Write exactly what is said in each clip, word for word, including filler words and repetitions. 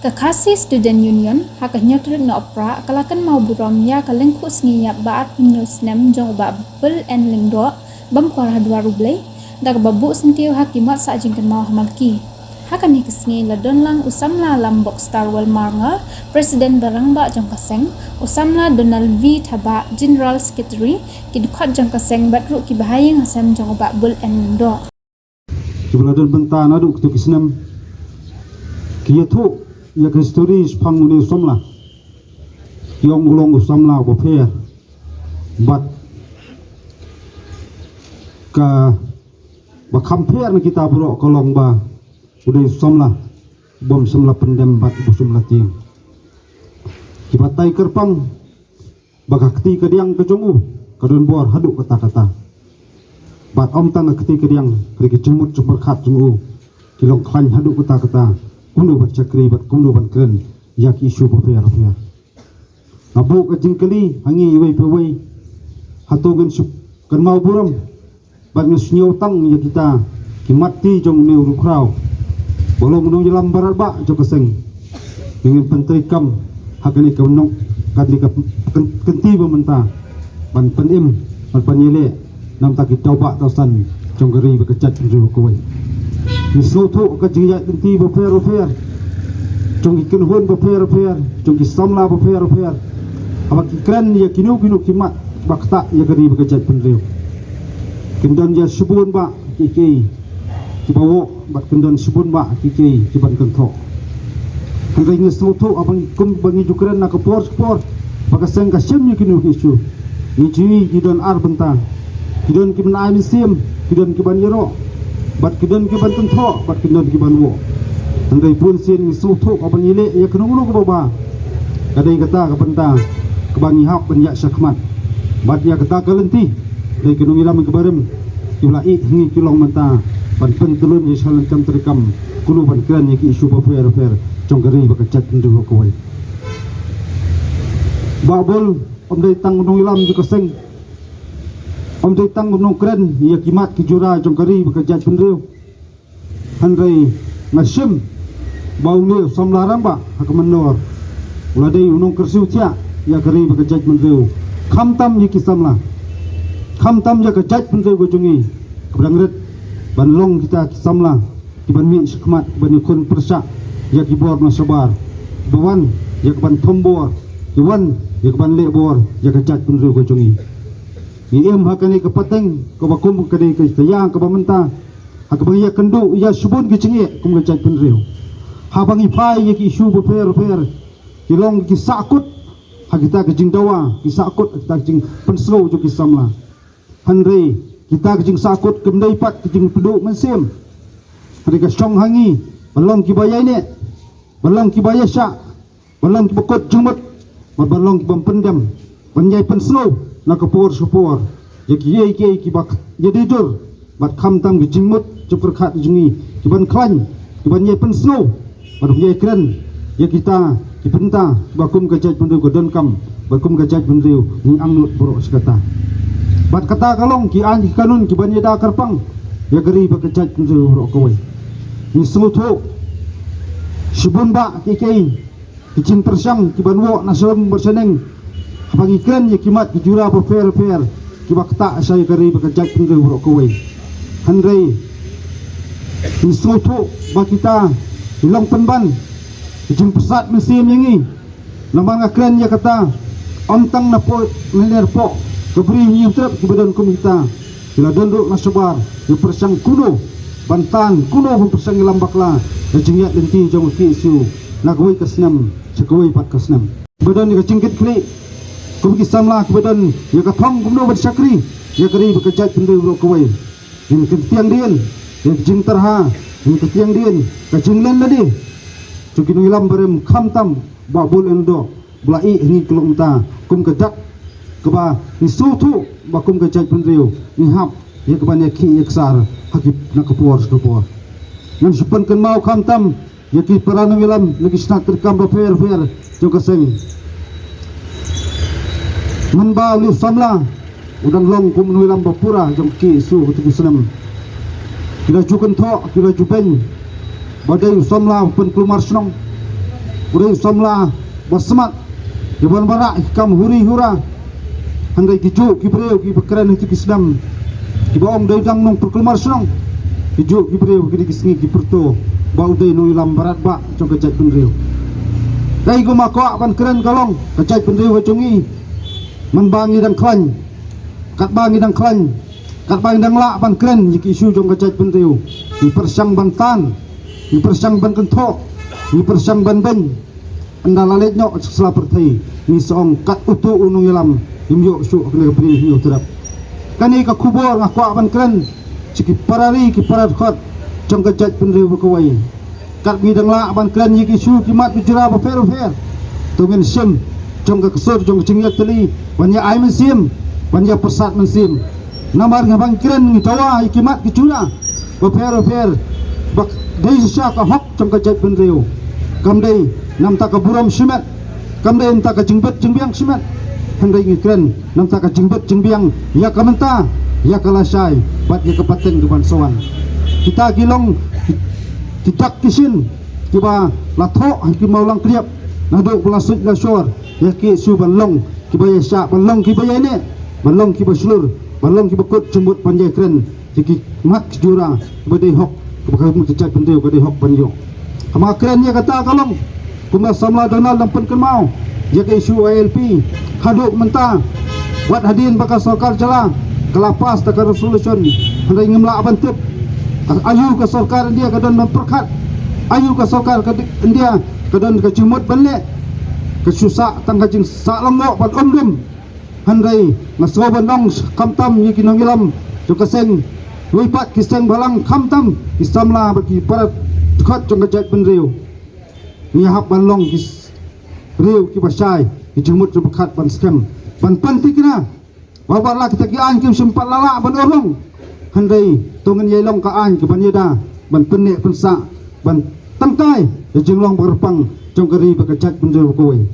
Ka Khasi Student Union ha ka hynñiewtrep Nohprah ka la kynmaw burom ïa ka lyngkhuh sngi ïap ba arphew hynñiew snem jong u Bah Bill N Lyngdoh, bam kwar ha Dwar U Blei, da kaba buh syntiew ha ki mat sah jingkynmaw ha Malki. Ha kane ka sngi la don lang u samla Lambok Starwell Marngar, President ba rangbah jong ka seng, u samla Donald V Thabah, General Secretary, ki dkhot jong ka seng bad ruh kiba ha ïing ha sem jong u Bah Bill N Lyngdoh. Kiba la don bynta naduh kito ki snem ki ïathuh ïa ka histori shaphang une u samla. Ki ong u long u samla uba pher. Bad kaba kham pher na kita baroh ka long ba u dei u samla ubym shym la pyndem bad ubym shym la tieng. Ki batai kyrpang ba ka kti kadiang ka jong u ka don bor haduh katta katta. Bad ym tang ka kti kadiang, ka dei ka jingmut jingpyrkhat jong u ki long khlaiñ haduh katta katta, kumno ban shakri bad kumno ban kren ïa ki issue bapher bapher. Nga buh ka jingkylli ha ngi iwei pa iwei, hato ngin shu kynmaw burom bad ngin sngew tang ïa kita ki mat ti jong une u rukhraw ba long u nongïalam baroh ba jong ka seng. Ngin pyntreikam ha kane ka nong, kane ka kyn-, kynti ba mynta ban pynim, ban pynïaleh na bynta ki tawba tawsan jong ka ri bad ka jaitbynriew kawei. Ngi sngewthuh ka jingïaid lynti bapher bapher jong ki kynhun bapher bapher, jong ki samla bapher bapher, haba ki kren ïa kino kino ki mat ba ktah ïa ka ri bad ka jaitbynriew. Kin don ïa shibun bah kiei kiei kiba woh bad kin don shibun bah kiei kiei kiban kynthoh. Hynrei ngi sngewthuh haba ngi kum ba ngi ju kren na ka por sha ka por ba ka seng ka shim ïa kino ki issue. Ngi ju i ki don ar bynta. Ki don kiban ai mynsiem, ki don kiban ïaroh, bad ki don kiban kynthoh, bad ki don kiban woh. Hynrei bun sien ngi sngewthuh haba ngi leh ïa kano kano kaba bha, ka dei kata ka bynta kaba ngi hap ban ïaid shakhmat. Bad ïa kata ka lynti dei ki nongïalam kiba rim kiba la ïeh ha ngi ki long mynta ban pyntyllun ïa sha lynti treikam kumno ban kren ïa ki issue bapher bapher jong ka ri bad ka jaitbynriew kawei. Bah Bill ym dei tang u nongïalam jong ka seng, ym dei tang u nongkren ïa ki mat ki jura jong ka ri bad ka jaitbynriew. Hynrei nga shim ba une u samla rangbah ha ka mynnor u la dei u nongkyrsiew thiah ïa ka ri bad ka jaitbynriew, khamtam ïa ki samla, khamtam ïa ka jaitbynriew ka jong ngi kaba dang rit ban long kita ki samla kiban mih shakhmat, kiban ïakhun pyrshah ïa ki bor na shabar, kiba wan ïa kaban thombor, ki wan ïa kaban leh bor ïa ka jaitbynriew ka jong ngi. Ngi im ha kane ka pateng kaba kum ka dei ka ïa kaba mynta, ha kaba ngi ïakynduh ïa shibun ki jingeh kum ka jaitbynriew. Haba ngi phai ïa ki issue bapher bapher, ki long ki sahkut ha kita ki jingdawa, ki sahkut ha kita ki jingpynsngew jong ki samla. Hynrei kita ki jingsahkut kim dei pat ki jingpynduh mynsiem. Hynrei ka shong ha ngi ban long kiba ïaineh, ban long kiba ïashah, ban long kiba kut jingmut, bad ban long kiba pyndem, ban ïai pynsngew na ka por sha ka por ïa kiei kiei kiba ïadei dur bad khamtam ki jingmut jingpyrkhat jong ngi, kiban khlaiñ, kiban ïai pynsngew bad ban ïai kren ïa kita ki bynta kiba kum ka jaitbynriew ka donkam, bad kum ka jaitbynriew ngi angnud baroh shi katta. Bad kata ka long ki aiñ ki kanun kiban ïada kyrpang ïa ka ri bad ka jaitbynriew baroh kawei. Ngi sngewthuh shibun bah kiei kiei ki jingpyrshang kiban woh na sawdong bad shaneng haba ngi kren ïa ki mat ki jura bapher bapher kiba ktah sha ïa ka ri bad ka jaitbynriew baroh kawei. Hynrei ngi sngewthuh ba kita ki long pynban ki jingpyrsad mynsiem ïa ngi. Namar nga kren ïa kata, ym tang na pdeng, na pdeng ka Bri Hynñiewtrep kiba don kum kita, ki la don ruh na shabar, ki pyrshang kumno ban tan, kumno ban pyrshang ïalam bakla ïa ka jingïaid lynti jong ka K S U na kawei ka snem sha kawei pat ka snem. Kiba don ïa ka jingkitkhlieh kum ki samla kiba don ïa ka thong kumno ban shakri ïa ka ri bad ka jaitbynriew baroh kawei. Ngin kyntiang dien ïa ka jingtyrha, ngin kyntiang dien ka jinglen lade jong ki nongïalam barim, khamtam Bah Bull Lyngdoh ba la ïeh ha ngi ka long mynta kum ka dak kaba ngi sngewthuh ba kum ka jaitbynriew ngi hap ïa kaban ïakhih ïaksar ha ki, na ka por sha ka por. Ngan shu pynkynmaw khamtam ïa ki para nongïalam na ki shnat treikam bapher bapher jong ka seng. Mynba une u samla u dang long kum u nongïalam ba pura jong ka K S U ha kito ki snem, ki la ju kynthoh, ki la ju beiñ ba dei u samla u pynkulmar shnong, U dei u samla ba smat, ki ban barak ki kam huri hura. Hynrei ki juh ki briew ki ba kren ha ki sdang, ki ba ong dei dang nongpyrkulmar shnong, ki juh ki briew ki dei ki sngi ki pyrto ba u dei nongïalam barat ba jong ka jaitbynriew. Dei kumba kwah ban kren ka long ka jaitbynriew ka jong i, man ba ngi dang khlaiñ, katba ngi dang khlaiñ, katba ngi dang lah ban kren ïa ki issue jong ka jaitbynriew, ngi pyrshang ban tan, ngi pyrshang ban kynthoh, ngi pyrshang ban beiñ. Ynda la leit noh sha sla pyrthei, ngi sa ong kat utu u nongïalam, ngim ïoh shuh kane ka bri, ngim ïoh trep. Kane ka khubor nga kwah ban kren sha ki para ri ki para dkhot jong ka jaitbynriew ba kawei. Kat ngi dang lah ban kren ïa ki issue ki mat ki jura bapher bapher, to ngin shim jong ka ksor jong ka jingïatylli ban ïa ai mynsiem, ban ïa pyrsad mynsiem. Namar nga ban kren ngi dawa ïa ki mat ki jura bapher bapher, ba dei shisha ka hok jong ka jaitbynriew. Kam dei namta ka burom shimet, kam dei namta ka jingbit jingbiang shimet. Hynrei ngi kren namta ka jingbit jingbiang ïa ka mynta, ïa ka lashai bad ïa ka pateng ka ban sa wan. Kita ki long ki, ki dak ki shin kiba la thoh ha ki mawlang kriap naduh ba la suit la shor, ïa ki shu ban long kiba ïa shah, ban long kiba ïa neh, ban long kiba shlur, ban long kiba kut jingmut ban ïa kren ïa ki mat ki jura kiba dei hok, kiba ka mut ka jaitbynriew ka dei hok ban ïoh. Haba kren ïa kata ka long kumba samla Donald dang pynkynmaw ïa ka issue I L P. Haduh mynta, wat hadien ba ka sorkar jylla ka la pass da ka resolution, hynrei ngim lah ban tip aïu ka sorkar India ka don ban pyrkhat, aïu ka sorkar ka di-, India ka don ka jingmut ban leh. Ka shu sah tang ka jingsah lyngngoh ban umdum. Hynrei nga sngew ban ong khamtam ïa ki nongïalam jong ka seng, wei pat ki seng bhalang, khamtam ki samla bad ki para dkhot jong ka jaitbynriew, ngi hap ban long ki s-, briew kiba shai ki jingmut jingpyrkhat ban skhem, ban pynthikna. Ba wat la kita ki aiñ kim shym pat la lah ban urlong, hynrei to ngin ïai long ka aiñ ka ban ïada, ban pynneh pynsah, ban tangkai ïa ka jinglong ba kyrpang jong ka ri bad ka jaitbynriew ba kawei.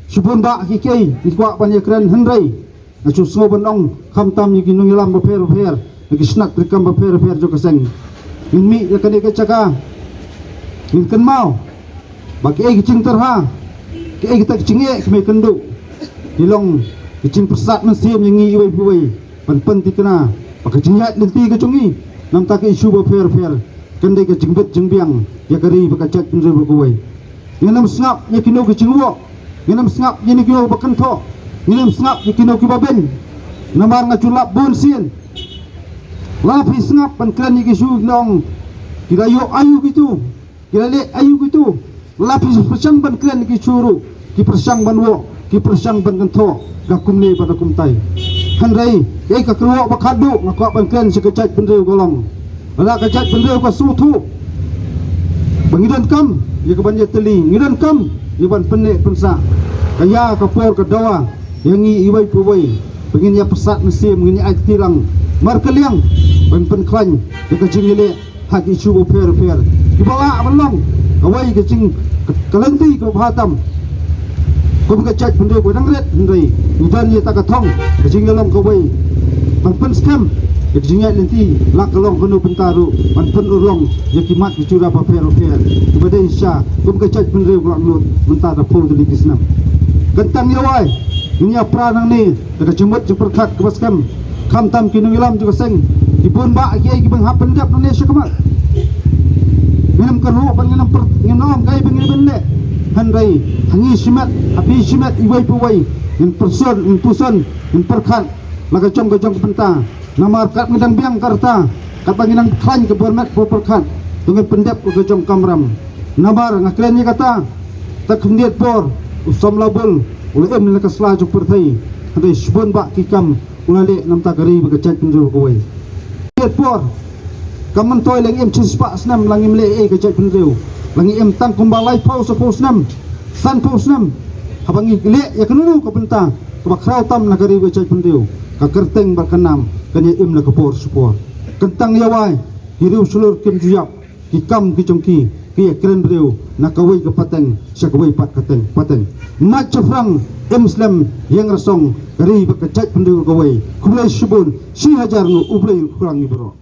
Shibun bah ki kiei ngi kwah ban ïa kren, hynrei nga shu sngew ban ong khamtam ïa ki nongïalam bapher bapher, ïa ki shnat treikam bapher bapher jong ka seng. Ngin mih ïa kane ka jaka, ngin kynmaw ba kiei ki jingtyrha, kiei kita ki jingeh ki mei kynduh, ki long ki jingpyrsad mynsiem ïa ngi iwei pa iwei ban pynthikna ba ka jingïaid lynti ka jong ngi namta ka issue bapher bapher kan dei ka jingbit jingbiang ïa ka ri bad ka jaitbynriew ba kawei. Ngin ym sngap ïa kino ki jingwoh, ngin ym sngap ïa kino kiba kynthoh, ngin ym sngap ïa kino kiba beiñ. Namar nga ju lap bun sien, la phi sngap ban kren ïa ki issue ki long ki la ïoh aïu kitu, ki la leh aïu kitu. La phi pyrshang ban kren ïa ki issue ruh ki pyrshang ban woh, ki pyrshang ban kynthoh da kumne bad da kumtai. Hynrei ïa ka kyrwoh ba khatduh nga kwah ban kren sha ka jaitbynriew ka long, lada ka jaitbynriew ka sngewthuh ba ngi donkam ïa ka ban ïatylli, ngi donkam ïa ban pynneh pynsah, ka ïa ka por ka dawa ïa ngi iwei pa iwei ba ngin ïa pyrsad mynsiem, ngin ïa ai kti lang markylliang ban pynkhlaiñ ïa ka jingïaleh ha ki issue bapher bapher kiba lah ban long kawei ka jing, ka, ka lynti kaba bha tam. Kum ka jaitbynriew ba dang rit, hynrei ngi don ïa kata ka thong ka jingïalong kawei ban pynskhem ïa ka jingïaid lynti, la ka long kano bynta ruh, ban pynurlong ïa ki mat ki jura bapher bapher kiba dei shisha kum ka jaitbynriew ka la nud mynta da phew tylli ki snem. Kyntang ïa wai ngin ïa pra nangne da ka jingmut jingpyrkhat kaba skhem. Khamtam ki nongïalam jong ka seng, ki bun bah kiei kiba ngi hap ban dep nangne sha khmat. Ngin ym kyrhuh ban ngin ym pyrkhat, ngin ym ong kaei ba ngin ban leh, hynrei ha ngi shimet, ha phi shimet, iwei pa iwei ngin pyrshon, ngin puson, ngin pyrkhat la ka jong ka jong ka bynta. Namar kat ngi dang biang ka rta, katba ngi dang khlaiñ ka bor met bor pyrkhat, to ngin pyndep la ka jong ka kamram. Namar nga kren ïa kata, ta khyndiat por u samla Bull u la im na ka sla jong pyrthei, hynrei shibun bah ki kam u la leh namta ka ri bad ka jaitbynriew kawei. Khyndiat por, ka myntoi la ngi im shispah snem la ngim leh ei ka jaitbynriew, la ngi im tang kumba laiphew saphew snem, sanphew snem. Haba ngi leh ïa kano kano ka bynta kaba khraw tam na ka ri bad ka jaitbynriew, ka kyrteng bad ka nam kan ïa im na ka por sha por. Kyntang ïa wai ki riew shlur kim ju ïap, ki kam ki jong ki ki ïa kren briew na kawei ka pateng sha kawei pat ka teng, pateng. Mait shaphrang, im slem, ïeng rasong, ka ri bad ka jaitbynriew kawei. Khublei shibun, shi hajar nguh, U Blei un kyrkhu ïa ngi baroh.